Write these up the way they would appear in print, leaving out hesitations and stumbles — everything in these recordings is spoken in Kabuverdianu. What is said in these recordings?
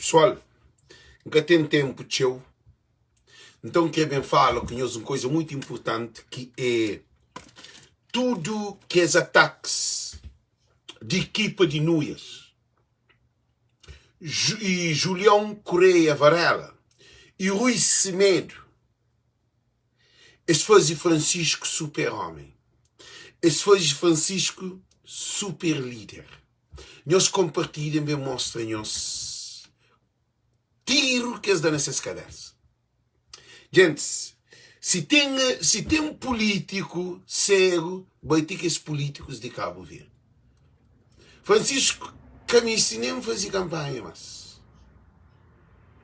Pesoal, N ka ten ténpu txeu, nton N krê ben fala ku nhos un koza mutu inpurtanti ki é tudu kes atakis di ekipa di Nuias i Julion Correia Varela i Rui Semedo. Es faze Francisco super homem. Es faze Francisco super líder. Nhos compartilha nben mostra nhos tiro ki es da na ses cabeça. Gentis, si ten si ten político cego bai ti kes políticos di Cabo Verde. Francisco ka meste nen faze kanpanha más.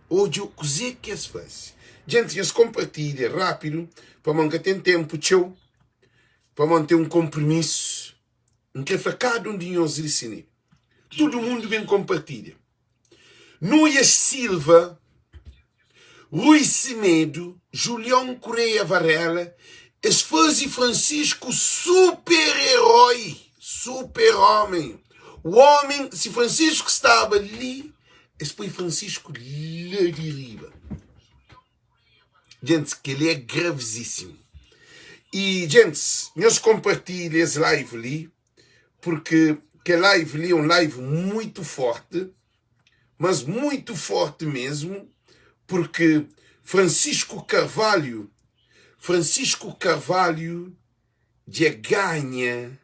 Odja kuzê ki es faze. Djentis, nhos konpartilha rápidu pamodi N ka ten ténpu txeu, pamodi N ten un konpromisu. N krê fla kada un di nhos li si Tudu mundu ben konpartilha. Nuias Silva, Rui Semedo, Julião Correia Varela, es faze Francisco super-heroi, super-homem. O homem, se Francisco staba li, es poi Francisco la di riba. Gentis, kel-li é gravizíssimu. E, gentis, nhos konpartilha es live li, porque kel live li é um live muito forte, mas muito forte mesmo, porque Francisco Carvalho, Francisco Carvalho dja ganha,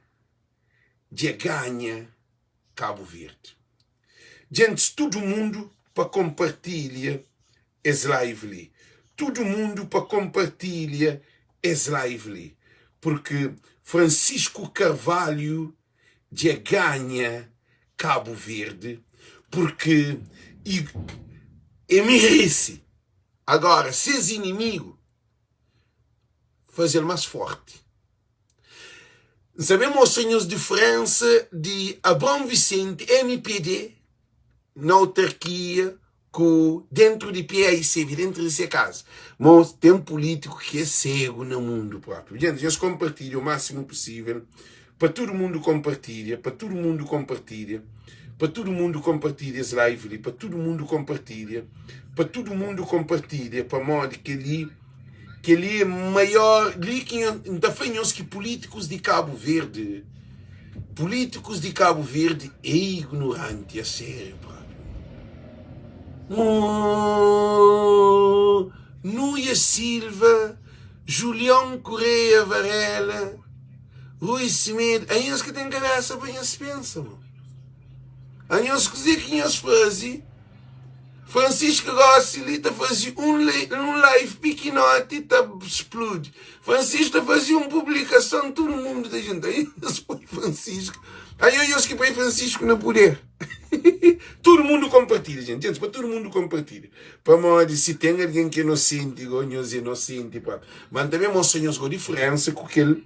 dja ganha Cabo Verde. Djentis tudo mundo pa compartilha es live li. Tudo mundo pa compartilha es live li. Porque Francisco Carvalho dja ganha Cabo Verde porque e merece. Agora ses inimigo fazel mas forte. N sa ben mostra nhos diferensa di Abrão Vicente, mpd, na autarkia ku dentru di PAICV, dentru di se kaza. Mos, ten pulítiku ki é segu na mundu propi. Djentis, nhos konpartilha o másimu pusível pa tudu mundu konpartilha, pa tudu mundu konpartilha, pa tudu mundu konpartilha es live li, pa tudu mundu konpartilha, pa tudu mundu konpartilha, pamodi kel-li Kel-li é maior li ki N ta fla nhos ki pulítikus di Kabu Verdi, pulítikus di Kabu Verdi é ignoranti a sériu própi. Nuia Silva, Julião Correia Varela, Rui Semedo, anhos ka ten kabésa pa nhos pensa, mo. Anhos kuzê ki nhos faze? Francisco gosi li ta faze un un live pikinoti ta spludi. Francisco ta faze un publikason tudu mundu ta junta. Aí nhos poi Francisco. Aí nhos ki poi Francisco na puder. Tudu mundu kompartilha, gente. Gente, pa tudu mundu kompartilha. Pamodi si ten algen ki é nosenti go, nhos é nosenti própi. Ma N ta ben mostra nhos go diferensa ku kel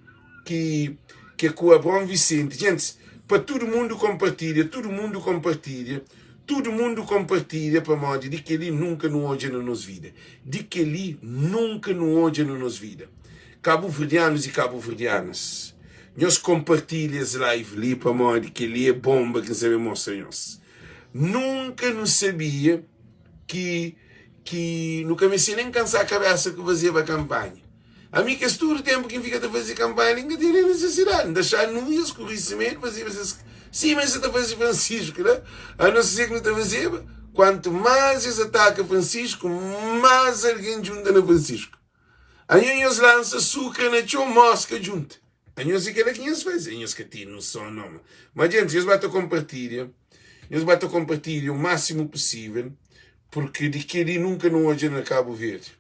ki ke ku Abraão Vicente. Gente, pa tudu mundu kompartilha, tudu mundu kompartilha. Tudu mundu konpartilha pamodi di kel-li nunka nu odja na nos vida. Di kel-li nunka nu odja na nos vida. Kabuverdianus i kabuverdianas, nhos konpartilha es live li pamodi kel-li é bonba ki N sa ben mostra nhos. Nunka nu sabia ki ki nu ka meste nen kansa kabesa ku fazeba kanpanha. Ami kes tudu tenpu ki N fika ta faze kanpanha li, N ka tene nesesidadi. N ta xa Nuias ku Rui Semedo fazeba ses sima es sa ta faze Francisco la. Anos kuzê ki nu ta fazeba? Kuantu más es ataka Francisco, más algen djunta na Francisco. Anho nhos lansa sukra na txon, moska djunta. Anhos é kela ki nhos faze. Nhos ka ten noson no ma. Ma djentis, nhos ba ta konpartilha, nhos ba ta konpartilha o másimu pusível, purki di keli nunka nu odja na Kabu Verdi.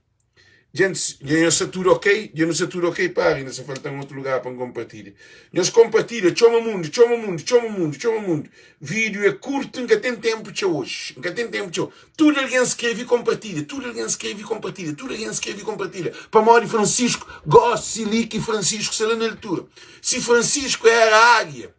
Djentis, dja nhos sta tudu ok? Dja nu sta tudu ok? Para, inda sta falta-m otu lugar pa N konpartilha. Nhos konpartilha, txoma mundu, txoma mundu, txoma mundu, txoma mundu. Vídiu é kurtu, N ka ten ténpu txeu oji. N ka ten ténpu txeu. Tudu algen skrebe i konpartilha, tudu algen skrebe i konpartilha, tudu algen skrebe i konpartilha. Pamodi Francisco, gósi li ki Francisco sta la na altura. Si Francisco éra águia,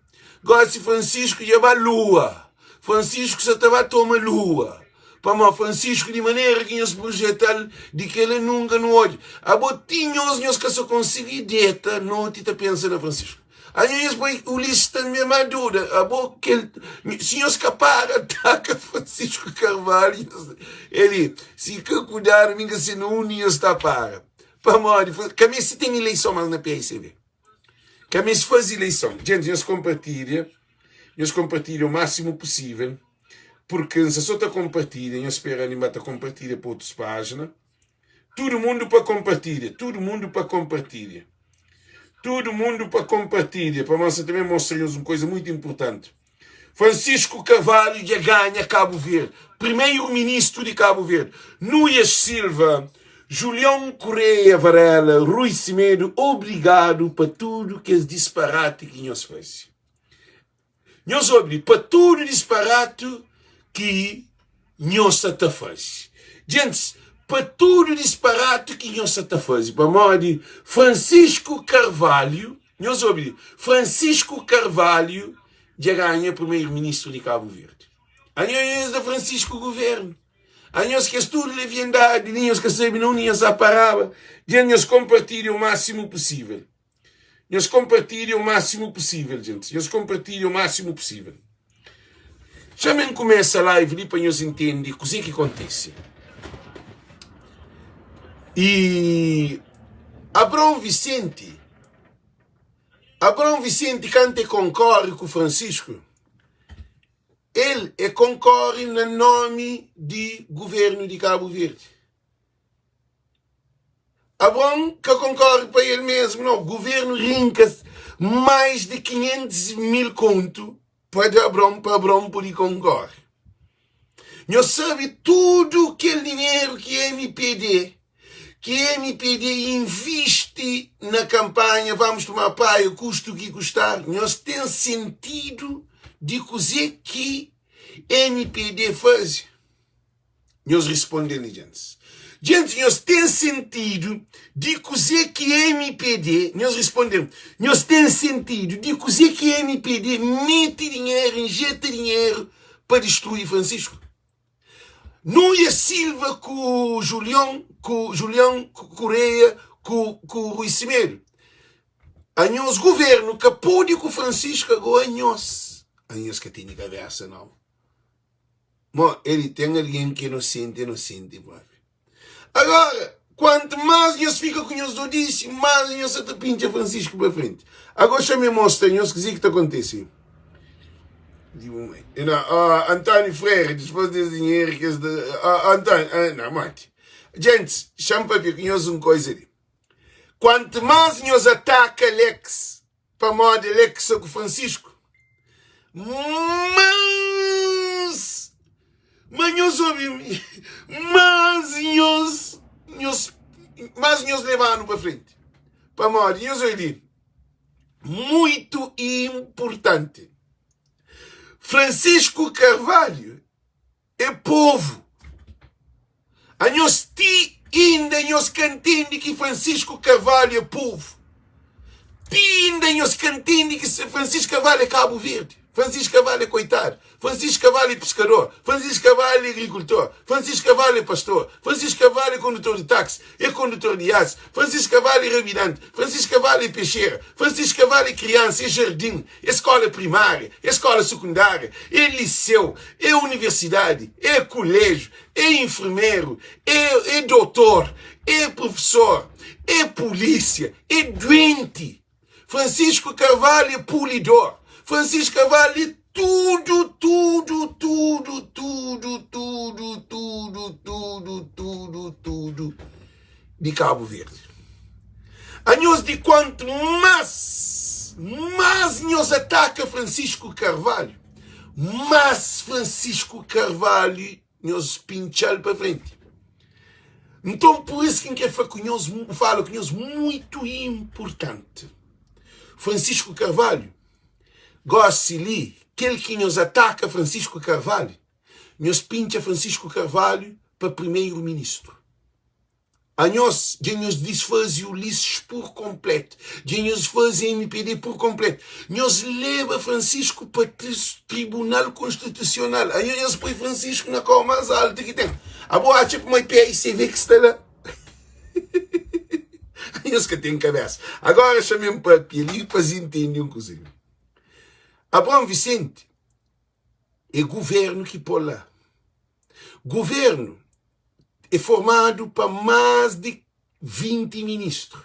Gósi Francisco dja ba lua. Francisco sa ta ba toma lua. Pamó Francisco di manera ki nhos projeta-l di kela nunka nu odja. Abo ti nhos nhos ka sa konsigi deta noti ta pensa na Francisco. Anho nhos poi Ulisses tanbe ma duda abo kel si nhos ka para ataka Francisco Carvalho nhos eli si ka kudadu mi ka sina undi nhos ta para pamodi ka meste ten ileison mas na PICB ka meste faze ileison gente nhos konpartilha nhos konpartilha o máximo possível porque nsa so ta konpartilha nhos spera li nba ta konpartilha pa otus página Tudu mundu pa konpartilha, tudu mundu pa konpartilha. Tudu mundu pa konpartilha, pamodi N sta ta ben mostra nhos un kuza mutu inpurtanti. Francisco Carvalho dja ganha Kabu Verdi, primeru ministru di Kabu Verdi. Nuias Silva, Julião Correia Varela, Rui Semedo, obrigadu pa tudu kes disparati ki nhos faze. Nhos obi pa tudu disparatu ki nhos sa ta faze. Gentis, pa tudu disparatu ki nhos sa ta faze, pamodi Francisco Carvalho, nhos obi li, Francisco Carvalho dja ganha primeiro-ministru di Kabu Verdi. Anho nhos da Francisco guvernu. Anhos kes tudu leviandadi li, nhos ka sabe na undi nhos sa paraba. Dja nhos konpartilha o másimu pusível. Nhos konpartilha o másimu pusível, gentis. Nhos konpartilha o másimu pusível. Xa-m N kumesa live li pa nhos intende kuzê ki kontise. I Abraon Visenti, Abraon Visenti kantu e konkore ku Francisku, el e konkore na nomi di guvernu di Kabu Verdi. Abraon ka konkore pa el mesmu, nau. Guvernu rinka mais di 500 mil kontu pa da Abraon, pa Abraon pudi konkore. Nhos sabe tudu kel dinheru ki MPD, ki MPD invisti na kanpanha Vamos Tomar Praia, kustu ki kustar, nhos ten sentidu di kuze ki MPD faze? Nhos responde li, gentis. Gentis, nhos ten sentidu di kuzê ki MPD. Nhos responde-m, nhos ten sentidu di kuzê ki MPD mete dinheru, injeta dinheru pa distrui Francisco? Nuia Silva ku Julion, ku Julião Correia, ku, ku Rui Semedo. Anhos governo ka pode ku Francisco, agora anhos. Anhos ka tene kabesa, não. Mo eli ten algen ki é nosenti, é nosenti propi. Agora, kuantu más nhos fika ku nhos dodisi, más nhos sa ta pintxa Francisco pa frenti. Agora xa-me mostra nhos kuzê ki ta kontese. Di bu mãe. E na, oh, António Freire, dispôs des dinheiro ki es da, oh, António, ah, não, mate. Gente, xa-m papia ku nhos un koisa li. Kuantu más nhos ataka Alex, Pamodi Alexa ku Francisco? Mas, mas nhos obi, mas nhos, nhos, mas nhos leba-nu pa frenti. Pamodi nhos obi li, muito importanti. Francisco Carvalho É povu. Anhos ti inda nhos ka ntende ki Francisco Carvalho é povu. Ti inda nhos ka ntende ki Francisco Carvalho é Cabo Verde. Francisco Carvalho é koitadu. Francisco Carvalho é piskador. Francisco Carvalho é agrikultor. Francisco Carvalho é pastor. Francisco Carvalho é kondutor di taksi. É kondutor di iasi. Francisco Carvalho é rabidante. Francisco Carvalho é pexera. Francisco Carvalho é kriansa, é jardin. É skóla primária, é skóla sekundária, é liseu, é universidadi, é kuléjiu, é infermeru, é, é dotor, é profesor, é pulísia, é duenti. Francisco Carvalho é pulidor. Francisco Carvalho é tudu, tudu, tudu, tudu, tudu, tudu, tudu, tudu, tudu di Kabu Verdi. Anhos di kuantu más, más nhos ataka Francisco Carvalho, más Francisco Carvalho nhos pintxa-l pa frenti. Nton, pur isu ki N kre fla ku nhos, fala ku nhos muitu inpurtanti. Francisco Carvalho, gósi li, kel ki nhos ataka Francisco Carvalho, nhos pintxa Francisco Carvalho pa primeiro-ministru. Anhos dja nhos disfaze Ulisses pur konpletu, dja nhos faze mpd pur konpletu, nhos leba Francisco pa Tribunal Konstitusional, anhos nhos poi Francisco na kau mas altu ki ten. Abo atxa kuma é PICV ki sta la? Nhos ka ten kabésa. Agora xa-me papia li pa es intende un kuza li. Abraão Vicente é governo ki pô la. Governo é formadu pa más di 20 ministru.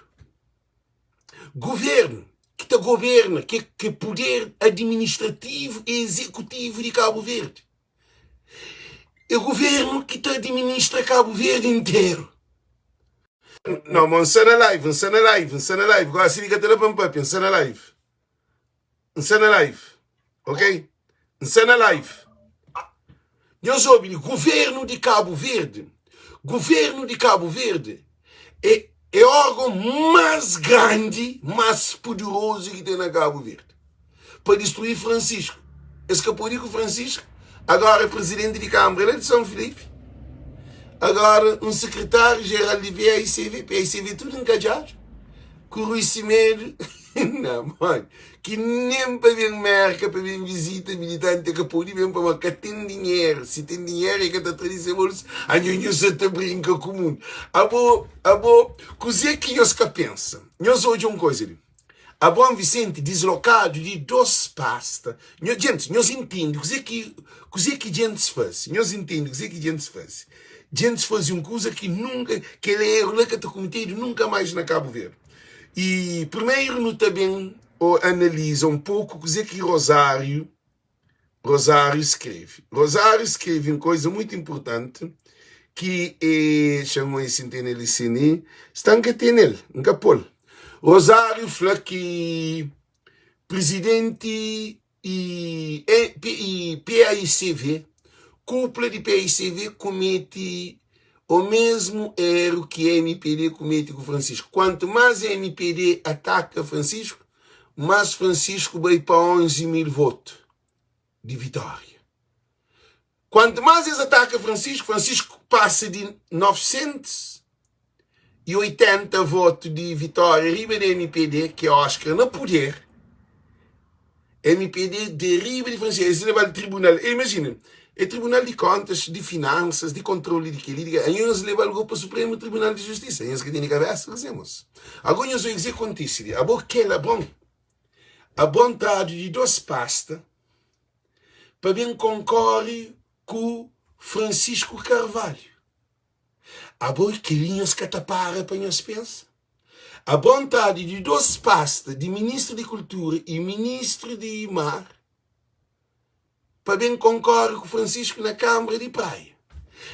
Governo ki ta goberna, ki é puder administrativu e ezekutivu di Kabu Verdi. É governo ki ta administra Kabu Verdi interu. Não, mas N sta na live, N sta na live, N sta na live. Gosi li ka ta da pa N papia, N sta na live. N sta na live, ok? N sta na live. Nhos obi li, governo di Kabu Verdi, governo di Kabu Verdi é, é órgão más grandi, más poderoso ki ten na Kabu Verdi. Pa destruí Francisco. Es ka pode ku Francisco, agora é presidente di Câmara lá de São Filipe. Agora um secretário geral de PAICV, PAICV tudo encadjado. Ku Rui Semedo, na mãe, ki nem pa ben Merka pa ben visita militante ka pode ben pamodi ka ten dinheru. Si ten dinheru e ka ta tra di se bolsu. Anho nho sa ta brinka ku mundu. Abo, abo, kuzê ki nhos ka pensa? Nhos odja un koza li. Abraão Vicente dislokadu di dos pasta. Nho, djentis, nhos intende kuzê ki kuzê ki djentis faze. Nhos intende kuzê ki djentis faze. Djentis faze un kuza ki nunka, kel eru la ka ta kumitedu nunka mais na Kabu Verdi. I primeru nu ta ben analiza un poku kuzê ki Rosário Rosário skrebe. Rosário skrebe un koza mutu inpurtanti ki e xa-m oi si N tene li si ni sta N ka tene-l, N ka pô-l. Rosário fla ki prizidenti i PAICV, kúpula di PAICV kumete omésmu éru ki mpd kumete ku Francisco. Kuantu más mpd ataka Francisco, más Francisco bai pa 11 mil votu di vitória. Kuantu más es ataka Francisco, Francisco pasa di 980 votu di vitória riba di mpd, ki é Oscar na puder, mpd deriba di Francisco, es leba-l tribunal. E imajina, é tribunal di kontas, di finansas, di kontroli di kel-li, di kel-la. Anhos leba-l go pa Supremu Tribunal di Justisa. Anhos ka tene kabesa, kuzê, mos? Ago nhos obi kuzê kontise li. Abo kel Abron, Abron tradu di dos pasta pa ben konkore ku Francisco Carvalho. Abo kel-li nhos ka ta para pa nhos pensa? Abron tradu di dos pasta di Ministru di Kultura i Ministru di Mar pa ben konkore ku Francisco na Kambra di Praia.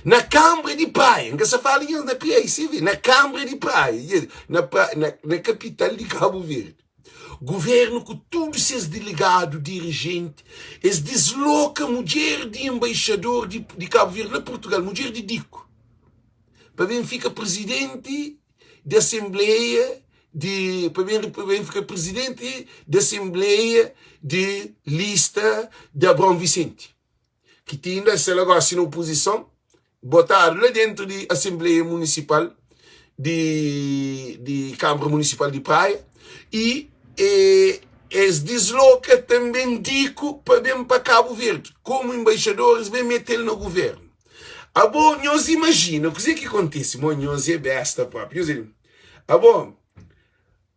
Na Kambra di Praia, N ka sa fala nhos na PAICV, na Kambra di Praia, na, na, na kapital di Kabu Verdi. Guvernu ku tudu ses delegadu, dirigenti, es disloka mudjer di enbaixador di, di Kabu Verdi na Portugal, mudjer di Diku, pa ben fika prizidenti di asenbleia di pa ben pa ben fika prizidenti di asenbleia di lista di Abraão Vicente, ki ti inda sta la gosi na opozison, botadu la dentru di asenbleia munisipal di di Kanbra Munisipal di Praia i e es disloka tanben Diku pa ben pa Kabu Verdi komu enbaixador es ben mete-l na guvernu. Abo nhos imajina kuzê ki kontise? Mo nhos é besta propi. Nhos é. Abo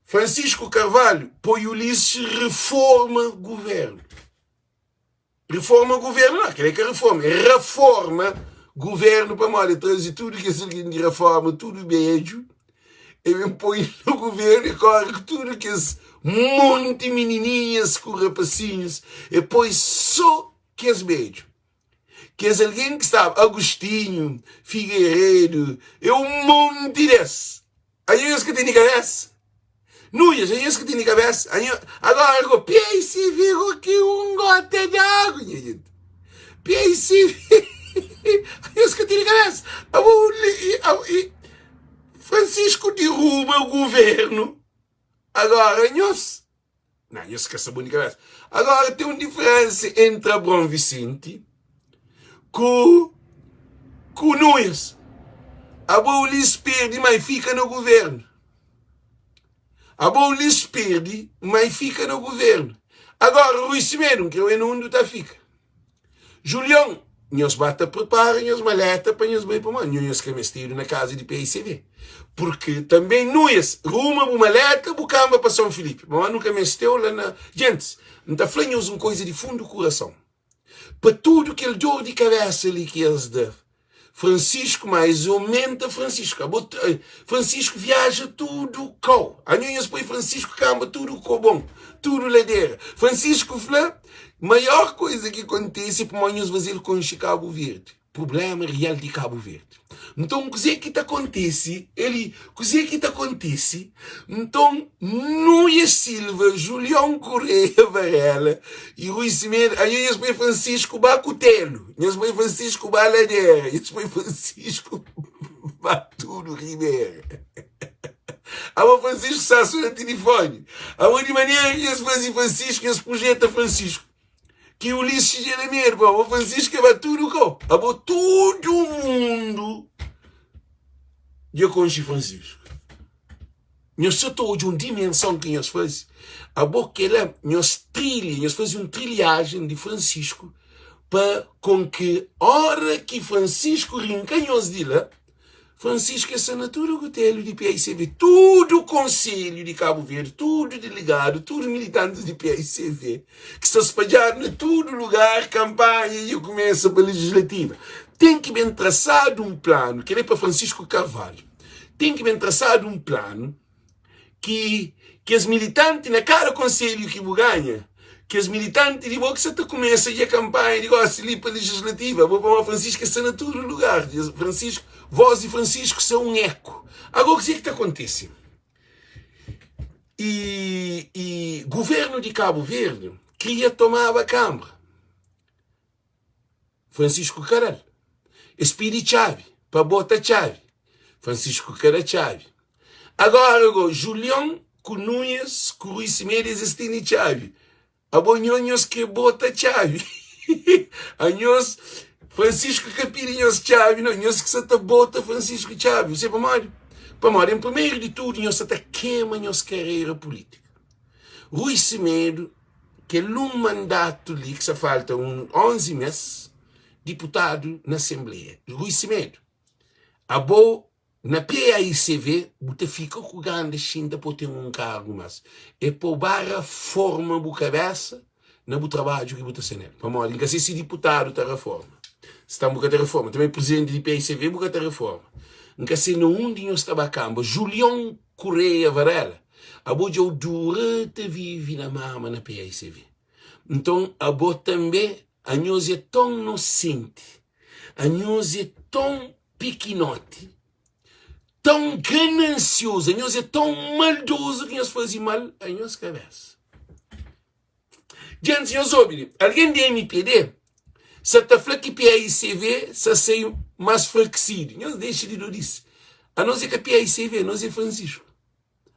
Francisco Carvalho poi Ulisses reforma governo. Reforma governo não, aquele é que é reforma, é reforma governo pamodi traze tudo kes algen di reforma, tudo bedju, e ben poi no governo e corre ku tudo kes monti menininhas ku rapacinhos, e poi só kes bedju. Kes algen ki staba, Agostinho, Figueiredo, e un monti des. Anho nhos ka tene kabesa? Nunhas, anho nhos ka tene kabesa? Anho, agora go, PICV go ki un gota di agu, nha gente. PICV, anho nhos ka tene kabesa? Abo, e, Francisco derruba o governo, agora nhos. Não, nhos ka sta bom di kabesa. Agora tem um diferença entre Abrão Vicente ku ku Nunes. Abo Ulisses perde, mas fica no governo. Abo Ulisses perde, mas fica no governo. Agora Rui Semedo, que eu não tá fica. Julião, Nhos ba ta pripara nhos maleta pa nhos bai pamodi nho nhos ka mestedu na kaza di PICV. Purki tanbe Nuias ruma bu maleta bu kanba pa Son Filipi pamodi nu ka mesteu la na. Gentis, N ta fla nhos un koiza di fundu kurason, pa tudu kel dor di kabesa li ki es da Francisco ma es omenta Francisco abo Francisco viaja tudu kau anho nhos poi Francisco kamba tudu kobon tudu ladera Francisco fla maior koiza ki kontise pamodi nhos fazel konxe Cabo Verde problema real di Cabo Verde Nton kuzê ki ta kontise eli kuzê ki ta kontise nton Nuia Silva Julion Correia Varela i Rui Semedo anho nhos poi Francisco ba Kutelu nhos poi Francisco ba Ladera nhos poi Francisco ba tudu Ribera abo Francisco sa so na tilifoni abo di manera ki nhos faze Francisco nhos projeta Francisco ki Ulisses dja na medu pa abo Francisco ba tudu kau abo tudu mundu dja konxe Francisco nhos sa ta odja un dimensão ki nhos faze abo kela nhos trilha nhos faze un trilhajen di Francisco pa kon ki ora ki Francisco rinka nhos di la Francisco é sta na tudu kutelu di PICV, tudu konselhu di Kabu Verdi, tudu delegadu, tudu militantis di PICV ki sta spadjadu na tudu lugar, kanpanha dja kumesa pa legislativa. Ten ki ben trasadu un planu, kel-li é pa Francisco Carvalho, ten ki ben trasadu un planu ki kes militanti na kada konselhu ki bu ganha, kes militanti di bo ki sa ta kumesa dja kanpanha di gosi li pa legislativa, bo pamodi Francisco sta na tudu lugar, Francisco, voz di Francisco sta un eku. Agora kuzê ki ta kontise? E, e governu di Kabu Verdi kria tomaba Kambra. Francisco ka da-l. Es pidi txabi pa bota txabi. Francisco ka da txabi. Agora go, Julion ku Nunes ku Rui Semedo es tene txabi. Abo nho nhos kre bota txabi. Anhos, Francisco ka pidi nhos txabi no, nhos ki sa ta bota Francisco txabi. Você pamodi? Pamodi, em primeiro de tudo, nhos sa ta kema nhos carreira política. Rui Semedo Kel un mandatu li ki sa falta un 11 mes, diputadu na asenbleia. Rui Semedo, abo na PAICV bu ta fika ku ganda xinta pa bu ten un kargu mas e pa bu ba raforma bu kabesa na bu trabadju ki bu ta sta nel. Pamodi N ka se si diputadu ta raforma, si tan bu ka ta raforma, tanbe prizidenti di PAICV bu ka ta raforma. N ka se na undi nhos ta ba kanba. Julion Correia Varela, Abo dja-u dura ta vive na mama na PAICV. Nton, abo tanbe, anhos é ton nosenti, anhos é ton pikinoti, ton ganansiozu, anhos é ton maldozu ki nhos faze mal a nhos kabésa. Djentis, nhos obi li, algen di mpd sa ta fla ki PAICV sa sai mas frakisidu. Nhos dexa di dodisi. Anos é ka PAICV, anos é Francisco.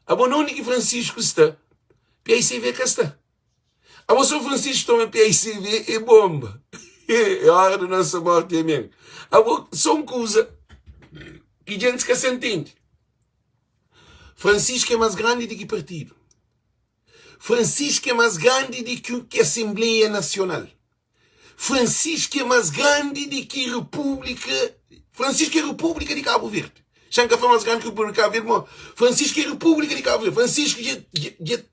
Abo na undi ki Francisco sta, PAICV ka sta. Abo so Francisco toma PAICV é bomba. É hora da nossa morte, amém. Abo so un kuza ki djentis ka sa ntende. Francisco é mas grandi di ki partidu. Francisco é mas grandi di ki ki Asenbleia Nasional. Francisco é mas grandi di ki Repúblika. Francisco é Repúblika di Kabu Verdi. Xa N ka fla mas grandi ki Repúblika di Kabu Verdi, mo Francisco é Repúblika di Kabu Verdi. Francisco dja, dja, dja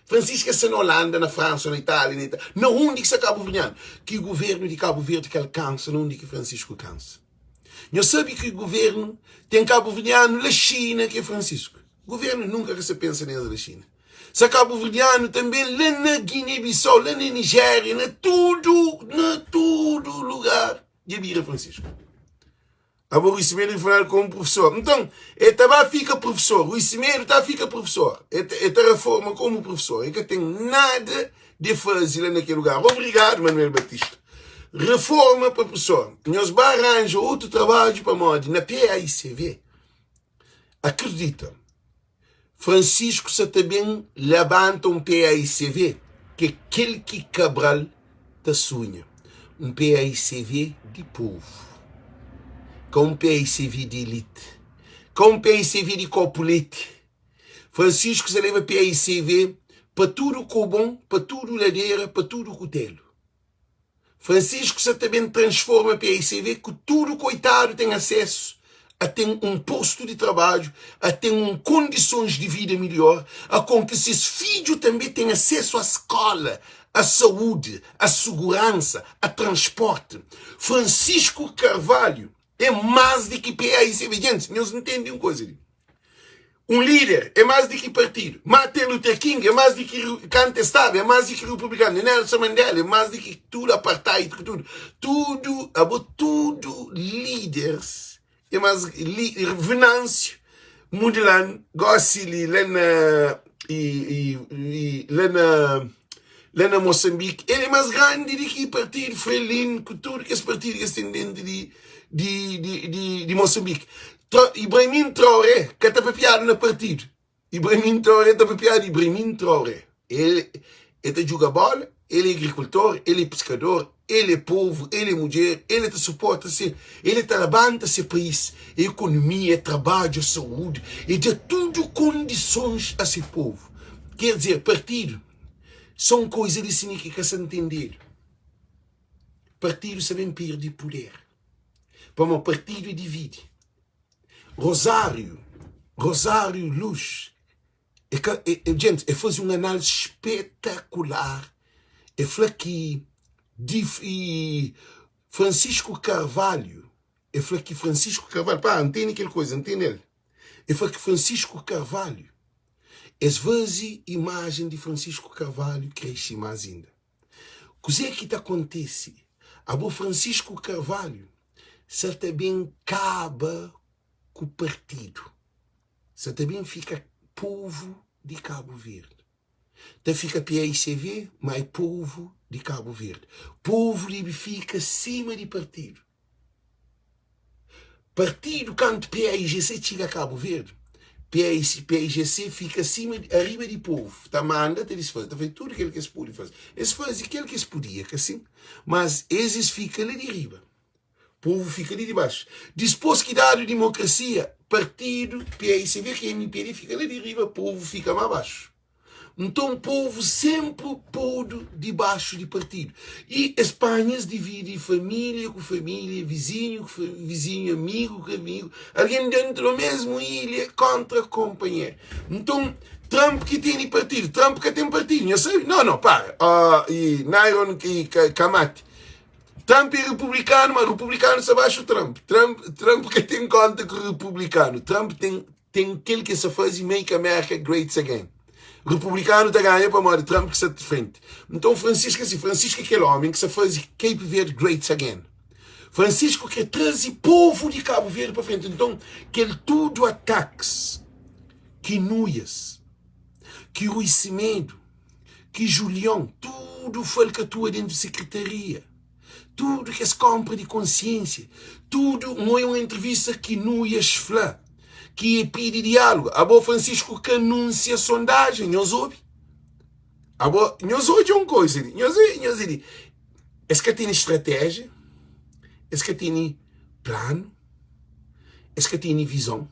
Francisco é sta na Holanda, na Fransa, na Itália, na Itália, na undi ki sta kabuverdianu. Ki governu di Kabu Verdi ka alkansa na undi ki Francisco kansa. Nhos sabe ki governu ten kabuverdianu la Xina ki é Francisco. Governu nunka ka sa pensa nes la Xina. Sa kabuverdianu tanbe la na Guiné-Bissau, la na Nigéria, na tudu, na tudu lugar dja bira Francisco. Abo Rui Semedo faladu komu professor. Nton, e ta ba fika professor. Rui Semedo ta fika professor. E ta, e ta reforma komu professor. E ka ten nada de faze la na kel lugar. Obrigadu, Manuel Batista. Reforma pa professor. Nhos ba ranja otu trabadju pamodi na PAICV, akredita, Francisco sa ta ben labanta un PAICV ki é kel ki Cabral ta sunha, un PAICV di povu, ka un PAICV di elite, ka un PAICV di kopu leti. Francisco sa leba PAICV pa tudu kobon, pa tudu ladera, pa tudu kutelu. Francisco sa ta ben transforma PAICV ku tudu koitadu ten asesu a ten un postu di trabadju, a ten un kondisons di vida midjor, a kon ki ses fidju tanbe ten asesu a skola, a saúdi, a suguransa, a transporti. Francisco Carvalho é más di ki PAICV. Djentis, nhos ntende un koza li. Un líder é más di ki partidu. Martin Luther King é más di ki kantu el staba, é más di ki republikanu. Nelson Mandela é más di ki tudu apartheid ku tudu. Tudu, abo tudu líders é más li, Venâncio Mondlane gósi li la na i, i, i, la na la na Moçambique, el é más grandi di ki partidu Frelimo ku tudu kes partidu ki es ten dentu di di di di, di Moçambique. Tra, Ibrahim Traoré ka ta papiadu na partidu. Ibrahim Traoré ta papiadu Ibrahim Traoré. El, el ta djuga bola, el é agrikultor, el é piskador, el é povu, el é mudjer, el ta suporta se, el ta labanta se país, é ekonomia, é trabadju, é saúdi, é da tudu kondisons a se povu. Ker dizer, partidu son koiza di si ki ka sa ntendedu. Partidu sa ben perde puder. Pamodi partidu é dividi. Rosário, Rosário Luz, é ka, é, é, gente, é faze un análise espetacular. É fla ki dif, e Francisco Carvalho, é fla ki Francisco Carvalho, pá, ntende kel coisa, ntende el. É fla ki Francisco Carvalho, es faze imagen di Francisco Carvalho cresce mais inda. Kuzê ki ta kontise? Abo Francisco Carvalho sa ta ben kaba ku partidu, sa ta ben fika povu di Kabu Verdi. Ta fika PAICV, ma é povu di Kabu Verdi. Povu debe fika sima di partidu. Partidu kantu PAIGC txiga Kabu Verdi, PAIGC fika sima ariba di povu, ta manda, ta disfaze, ta faze tudu kel ki es pode faze. Es faze kel ki es podia, ka sin? Mas es es fika la di riba, povu fika li di baxu. Dispôs ki dadu dimokrasia, partidu PAICV ki é MPD fika la di riba, povu fika ma baxu. Nton povu senpri podu dibaxu di partidu. I es panha es dividi familia ku familia, vizinhu ku vizinhu, amigu ku amigu, algen dentu di mesmu ilha kontra konpanheru. Nton Trump ki tene partidu, Trump ka ten partidu, nha sabe? No, no, para. Uh, i Nairon i Kamati. Trump é republikanu, ma republikanu sta baxu Trump. Trump, Trump ka ten konta ku republikanu. Trump ten Ten kel ki sa fazi Make America Greats Again. Republikanu ta ganha pamodi Trump ki sa frenti. Nton Francisco é si, Francisco é kel omi ki sa fazi Cape Verde Greats Again. Francisco kre trazi povu di Cabo Verde pa frenti. Nton kel tudu atakis ki Nuias, ki Rui Semedo, ki Julion, tudu falkatua dentu sekretaria. Tudu kes konpra di konsiensia, tudu N oia un entrevista ki Nuias fla ki e pidi diálugu. Abo Francisco ka anunsia sondajen, nhos obi? Abo, nhos odja un koisa li, nhos, nhos di, es ka tene stratéjia, es ka tene planu, es ka tene vizon,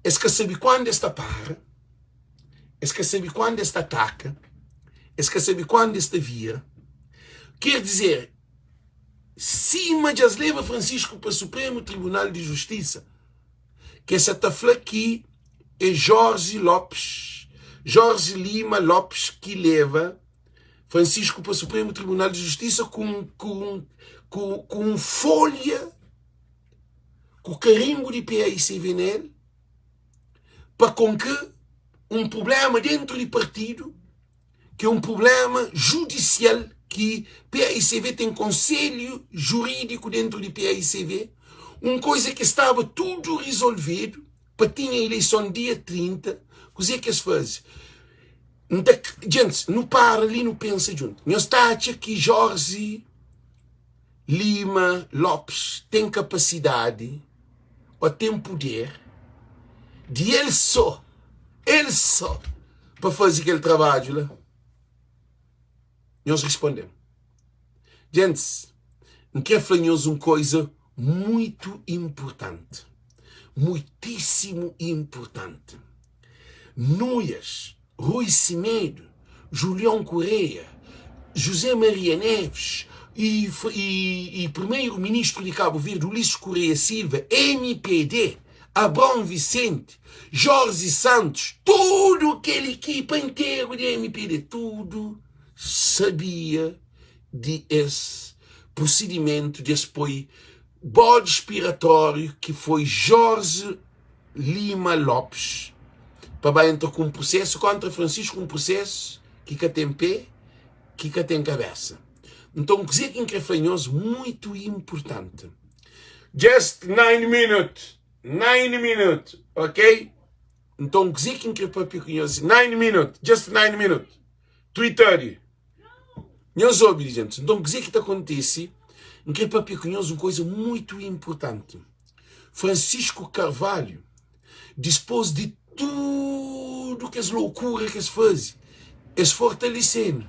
es ka sabe kuandu es ta para, es ka sabe kuandu es ta ataka, es ka sabe kuandu es ta vira. Ker dizer, sima dja es leba Francisco pa Supremu Tribunal di Justisa, ke sa ta fla ki é Jorge Lopes, Jorge Lima Lopes ki leba Francisco pa Supremu Tribunal di Justisa ku un, ku un, ku, ku un folha ku karimbu di PAICV nel, pa konke un prublema dentru di partidu, ki é un prublema judisial ki PAICV ten konselhu jurídiku dentru di PAICV, un koiza ki staba tudu rizolvedu pa tinha ileison dia 30, kuzê ki es faze? N ta, djentis, nu para li nu pensa djuntu. Nhos ta atxa ki Jorge Lima Lopes ten kapasidadi ô ten puder di el sô, el sô, pa faze kel trabadju la? Nhos responde-m. Gentis, N krê fla nhos un koza muitu inpurtanti, muitísimu inpurtanti. Nuias, Rui Semedo, Julião Correia, José Maria Neves. I i i primeiro ministro di Cabo Verde, Ulisses Correia Silva, MPD, Abraão Vicente, Jorge Santos, tudo kel ekipa interu di MPD, tudo sabia di es prosidimentu di es poi bode spiratóriu ki foi Jorge Lima Lopes pa ba entra ku un prusesu kontra Francisco, un prusesu ki ka ten pé, ki ka ten kabesa. Nton, kuzê ki N krê fla nhos muitu inpurtanti. Just 9 minute, 9 minute, ok? Nton, kuzê ki N krê papia ku nhos? 9 minute, just 9 minute, 3:30. Nhos obi li, gentis. Nton, kuzê ki ta kontise? N krê papia ku nhos un koza muitu inpurtanti. Francisco Carvalho, dispôs di tudu kes lokura ki es faze, es fortalise-nu.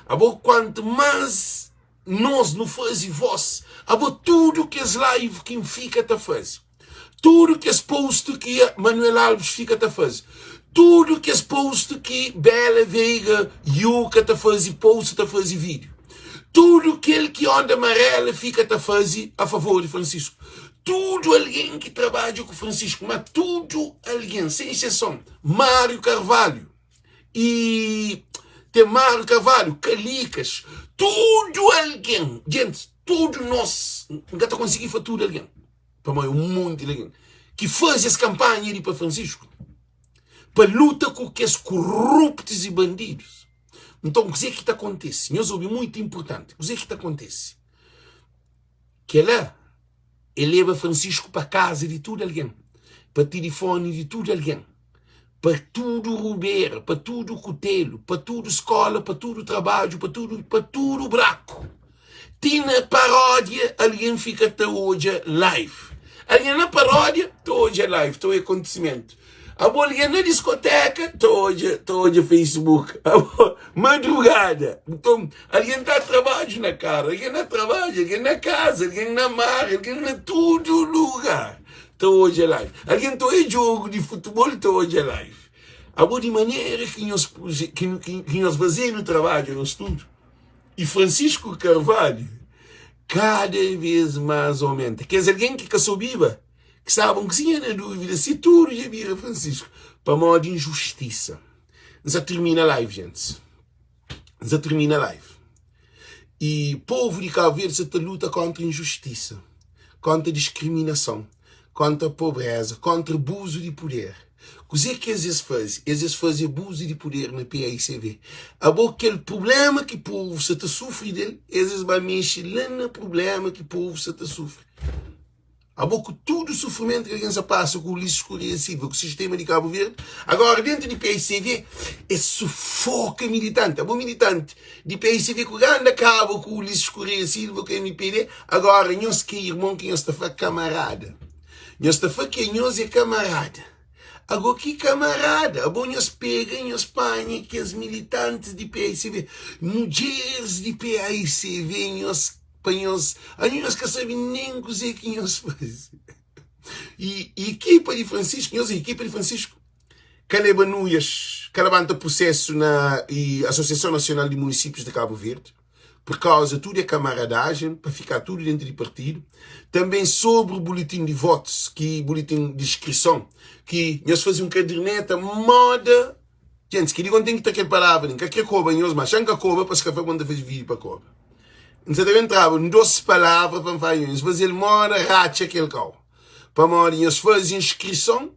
Abo, kuantu más nos nu faze vós, abo tudu kes live ki N fika ta faze, tudu kes post ki Manuel Alves fika ta faze, tudu kes post ki Bela Veiga Yuka ta faze post, ta faze vídeo, tudu kel ki Onda Amarela fika ta faze a favor di Francisco, tudu algen ki trabadja ku Francisco, ma tudu algen, sen exseson, Mário Carvalho e ten Mário Carvalho, Calikas, tudu algen, gentis, tudu nos, N ka ta konsigi fla tudu algen. Pamodi un monti di algen ki faze es kanpanha di pa Francisco pa luta ku kes koruptus i bandidus. Nton, kuzê ki ta kontise? Nhos obi, muitu inportanti. Kuzê ki ta kontise? Kel-la é leba Francisco pa kaza di tudu algen, pa tilifoni di tudu algen, pa tudu rubera, pa tudu kutelu, pa tudu skola, pa tudu trabadju, pa tudu, pa tudu braku. Ti na paródia algen fika ta odja live. Algen na paródia ta odja live, ta odja kontisimentu. Abo algen na diskoteka ta odja, ta odja Facebook. Abo madrugada. Nton, algen ta trabadju na karu, algen na trabadju, algen na kaza, algen na mar, algen na tudu lugar ta odja live. Algen ta odja jogu di futebol ta odja live. Abo di manera ki nhos ki, ki, ki nhos fazenu trabadju nos tudu. I Francisco Carvalho kada vez más aumenta. Kes algen ki ka sobiba, ki staba un kuzinha na dúvida si tudu dja bira Francisco, pamodi injustisa. N sa tirmina live, gentis. N sa tirmina live. I povu di Cabo Verde sa ta luta kontra injustisa, kontra diskriminason, kontra pobreza, kontra abuzu di puder. Kuzê ki es es faze? Es es faze abuzu di puder na PAICV. Abo kel prubléma ki povu sa ta sufri del, es es ba mexe la na prubléma ki povu sa ta sufri. Abo ku tudu sufrimentu ki algen sa pasa ku Ulisses Correia Silva, ku sistema di Cabo Verde, agora dentu di PAICV es sufoka militanti. Abo militanti di PAICV ku ganda kaba ku Ulisses Correia Silva, ku MPD, agora nhos ki é irmon ki nhos ta fla kamarada. Nhos ta fla ke nhos é kamarada. Ago ki kamarada? Abo nhos pega nhos panha kes militantis di PAICV, mudjeris di PAICV nhos pa nhos, anho nhos ka sabe nen kuzê ki nhos faze. E ekipa di Francisco, nhos ekipa di Francisco ka leba nuias, ka labanta prusesu na Asosiason Nasional di Munisípius di Kabu Verdi. Por kauza tudu é kamaradagem pa fika tudu dentu di partidu. Também sobri bulitin di votus ki bulitin di inskrison ki nhos fazi un kaderneta moda Gentis keli kon ten ki ta kel palavra li N ka kre koba nhos ma xa N ka koba pa ska fla ma N ta fazi video pa koba N sa ta ben traba un dos palavra pa N fala nhos Nhos fazel moda ratxa kel kau pamodi nhos fazi inskrison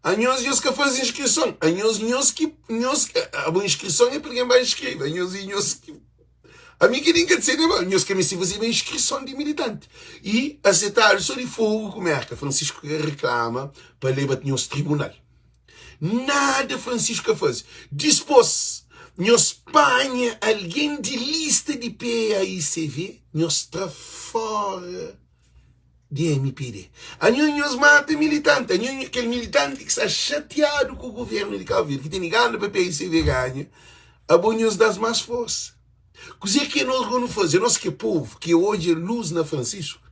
Anhos nhos ka faze inskrison. Anhos nhos ki nhos abo inskrison é pa algen ba inskreve. Anhos e nhos ki ami ki nin ka ta sede ba nhos ka meste fazeba inskrison di militanti. I asetadu so di fogu ku Merka. Francisco ka reklama pa leba nhos tribunal. Nada Francisco ka faze. Dispos nhos panha algen di lista di PAICV nhos tra fora. di MPD. Anho nhos mata militanti, anho kel militanti ki sta xatiadu ku guvernu di Cabo Verde, ki tene gana pa PICV ganha, abo nhos das mas forsa. Kuzê ki nos go nu faze? Nos ki é povu, ki odja luz na Francisco.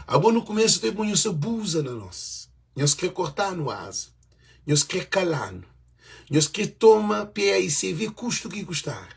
Abo no kumesu ta bo nhos abuza na nos. Nhos kre kortanu aza. Nhos kre kalanu. Nhos kre toma PAICV kustu ki kustar.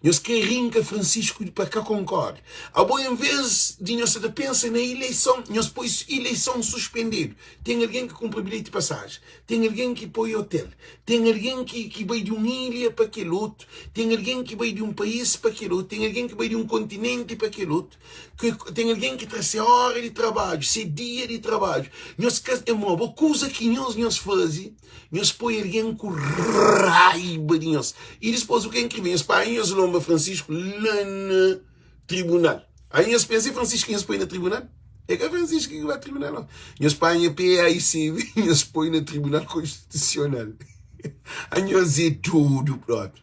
Nhos kre rinka Francisco pa ka konkore. Abo en vez di nhos sa ta pensa na ileison, nhos poi ileison suspendedu. Ten algen ki kunpra bilheti pasaji, ten algen ki poi otel, ten algen ki ki bai di un ilha pa kel otu, ten algen ki bai di un país pa kel otu, ten algen ki bai di un kontinenti pa kel otu, ten algen ki tra se ora di trabadju, se dia di trabadju. Nhos ka, emo, bo kuza ki nhos nhos faze. Nhos poi algen ku raiba di nhos. I dispôs, u ke inkrivel, nhos panha nhos lonba Francisco la na tribunal. Aí nhos pensa, é Francisco ki nhos poi na tribunal? É ka Francisco ki ba tribunal, não. Nhos panha PAICV, nhos poi na tribunal konstitusional. Anhos é dodu propi.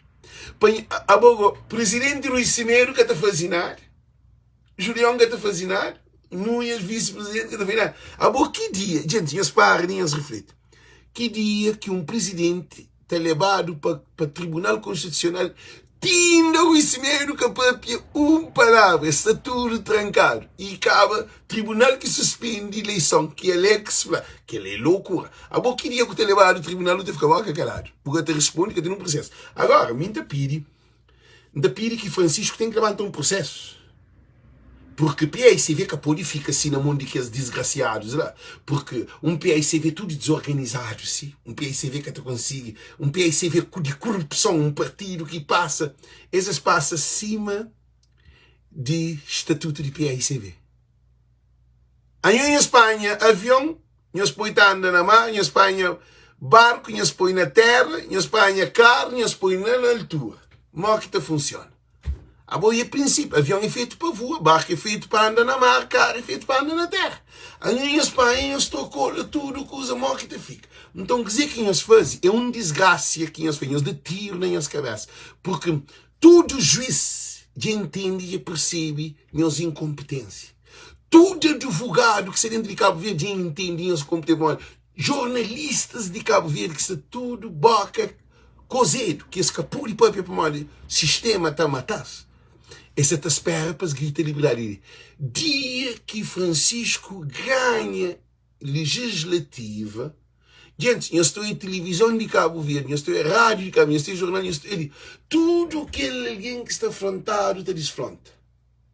Panha, abo go, presidenti Rui Semedo ka ta faze nada. Julião ka ta faze nada, Nunhas visi-presidenti ka ta faze nada. Abo ki dia, djenti, nhos para di nhos rifliti, ki dia ki un presidenti ta lebadu pa, pa Tribunal Konstitusional ti inda Rui Semedo ka papia un palavra, es sta tudu trankadu i kaba tribunal ki suspendi ileison ki Alex fla, kel-la é lokura. Abo ki dia ku ta lebadu tribunal bu ta fika boka kaladu, bu ka ta rispondi, ka ten un prosesu. Agora, mi N ta pidi. N ta pidi ki Francisco ten ki labanta un prosesu. Purki paicv ka pode fika si na mon di kes disgrasiadus la. Purki un paicv tudu dizorganizadu si. Un paicv ka ta konsigi. Un paicv di korupson, un partidu ki pasa, es es pasa sima di statutu di paicv. Anho nhos panha avion, nhos poi ta anda na mar, nhos panha barku, nhos poi na tera, nhos panha karu, nhos poi na na altura. Mo ki ta funsiona? Abo e prinsipiu, avion e fetu pa vua, barku e fetu pa anda na mar, karu e fetu pa anda na tera. Anho nhos panha, nhos trokola tudu kuza, mo ki ta fika? Nton, kuzê ki nhos faze é un disgrasia ki nhos faze, nhos da tiru na nhos kabesa, purki Tudu juiz dja intende dja persebe nhos inkonpetensia. Tudu advogadu ki sta dentu di Kabu Verdi dja intende nhos inkonpetensia pamodi jornalistas di Kabu Verdi ki sta tudu boka kozedu ki es ka pode papia pamodi sistema ta mata-s. Es sa ta spera pa es grita liberdadi. Dia ki Francisco ganha legislativa. Djenti, nhos ta oia tilivizon di Kabu Verdi, nhos ta oia rádiu di Kabu Verdi, nhos ta oia jornal, nhos ta oia tudu kel algen ki sta frontadu ta disfronta.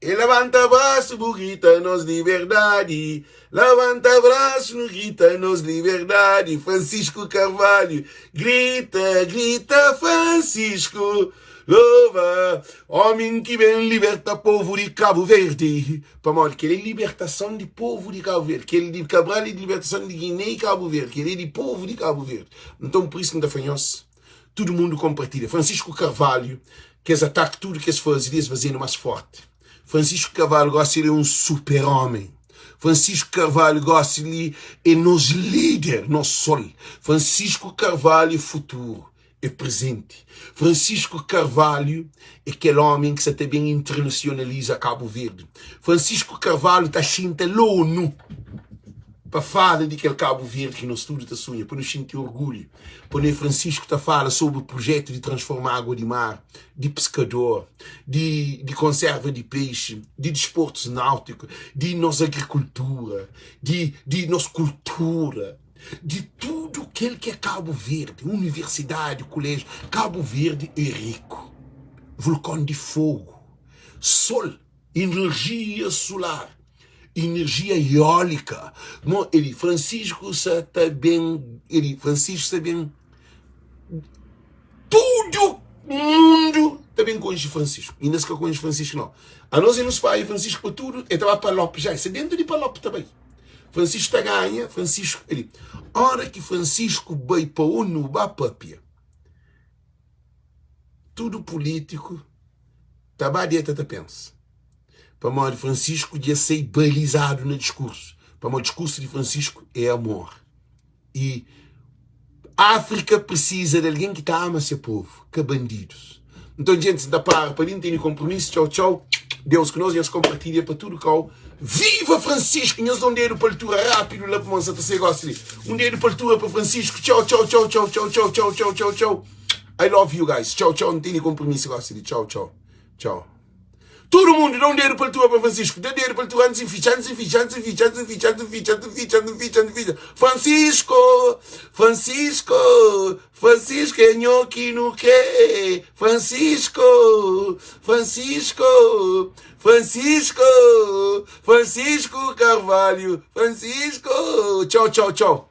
E labanta brasu bu grita nos liberdadi, labanta brasu nu grita nos liberdadi, Francisco Carvalho, grita, grita Francisco. Lova Ómi ki ben liberta povu di Kabu Verdi Pamodi kel é libertason di povu di Kabu Verdi Kel di Kabral é di libertason di Giné i Kabu Verdi Kel é di povu di Kabu Verdi Nton pur isu ki N ta fla nhos Tudu mundu konpartilha Francisco Carvalho Kes ataki tudu ki es faze li es faze-nu más fórti Francisco Carvalho gósi el é un super-ómi Francisco Carvalho gósi li é nos líder, nos sol Francisco Carvalho é futuru é prezenti. Francisco Carvalho é kel ómi ki sa ta ben internasionaliza Kabu Verdi. Francisco Carvalho ta xinta la ONU pa fala di kel Kabu Verdi ki nos tudu ta sunha, pa nu xinti orgulhu. Pa nu é Francisco ta fala sobri prujetu di transforma água di mar, di piskador, di di konserva di pexi, di disportus náutiku, di nos agrikultura, di di nos kultura. Di tudu kel ki é Kabu Verdi, universidadi, kuléjiu, Kabu Verdi é riku. Vulkon di fogu, sol, inerjia sular, inerjia eólika. Mo, el Francisco sa ta ben, el Francisco sa ben, tudu mundu ta ben konxe Francisco. Inda es ka konxe Francisco, nau. Anos é nu spadja Francisco pa tudu, el ta ba Palop ja, el sta dentu di Palop ta bai. Francisco ta ganha, Francisco ali. Ora ki Francisco bai pa ONU ba papia, tudu pulítiku ta ba deta ta pensa. Pamodi Francisco dja sai balizadu na diskursu. Pamodi diskursu di Francisco é amor. E Áfrika precisa de algen ki ta ama se povo, ka bandidos. Nton, djentis, N ta para pa li, N tene konpromisu. Txau, txau. Deus ku nos, nhos konpartilha pa tudu kau. Viva Francisco! Nhos da un dedu pa altura rápidu la, pamodi N sa ta sai gosi li. Un dedu pa altura pa Francisco. Txau, txau, txau, txau, txau, txau, txau, txau, txau, txau. I love you guys. Txau, txau. N tene konpromisu gosi li. Txau, txau, txau. Tudu mundu da un dedu pa altura pa Francisco, da dedu pa altura antis di fitxa, antis di fitxa, antis di fitxa, antis di fitxa, antis di fitxa, antis di fitxa, antis di fitxa, antis di fitxa. Francisco, Francisco, Francisco é nho ki nu kre. Francisco, Francisco, Francisco, Francisco Carvalho, Francisco. Txau, txau, txau.